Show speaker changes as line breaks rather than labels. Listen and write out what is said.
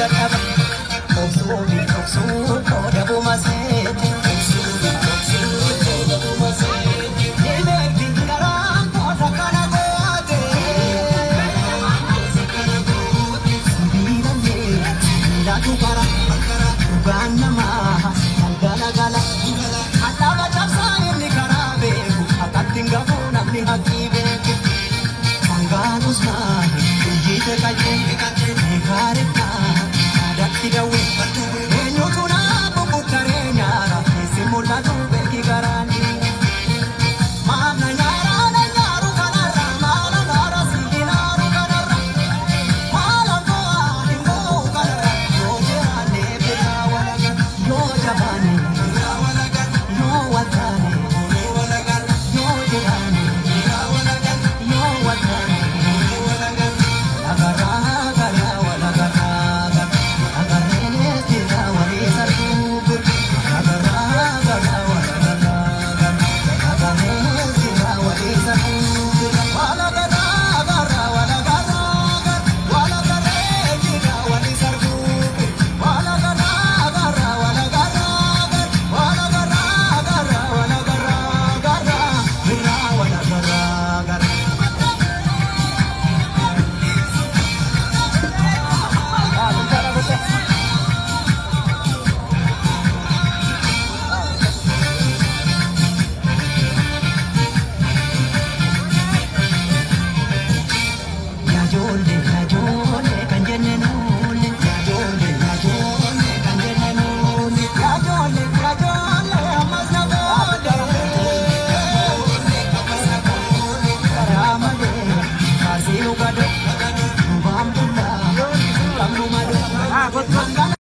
dadhaba. Obsuu fi dhoksuu qoodabuma seete. Obsuu fi dhoksuu qoodabuma seete. Ni beekti garaan koota kana goote. Sibiilallee sibiilatu kara. Dhugaan namaa galgala gala. Alaaba cabsaa inni karaa beeku. Akkatti hin gafuu namni haqqii beeku. Sangaan usnaa iyyite qayyee kaarifnaa aadaatti dawwee. Eenyutu naa bubuttaree nyaara keessi mul'atu beeki garaan dhiira. Maamna nyaara na nyaaru kanarra maala naara si naaru kanarra. Maala go'aa hin go'u kanarra yoo jiraanne biraa walaga yoo jabaanne yoo waltaane yoo jiraanne yoo waltaane. Agaraa garaa walagaraa agarreenis jira walii sarbuuf. Agaraa garaa walagaraa agarreenis jira walii sarbuuf. Walagaraa garaa walagaraa walagarree jira walii sarbuuf. Walagaraa garaa walagaraa walagaraa garaa walagaraa garaa biraa walagaraa garaa. Yaajoollee yaajoollee kan jenne nuuni. Yaajoollee yaajoollee kan jenne nuuni. Yaajoollee yaajoollee ammas na boole. Karaa malee kaasii nu gado. Nubaan bullaa qabnu malee.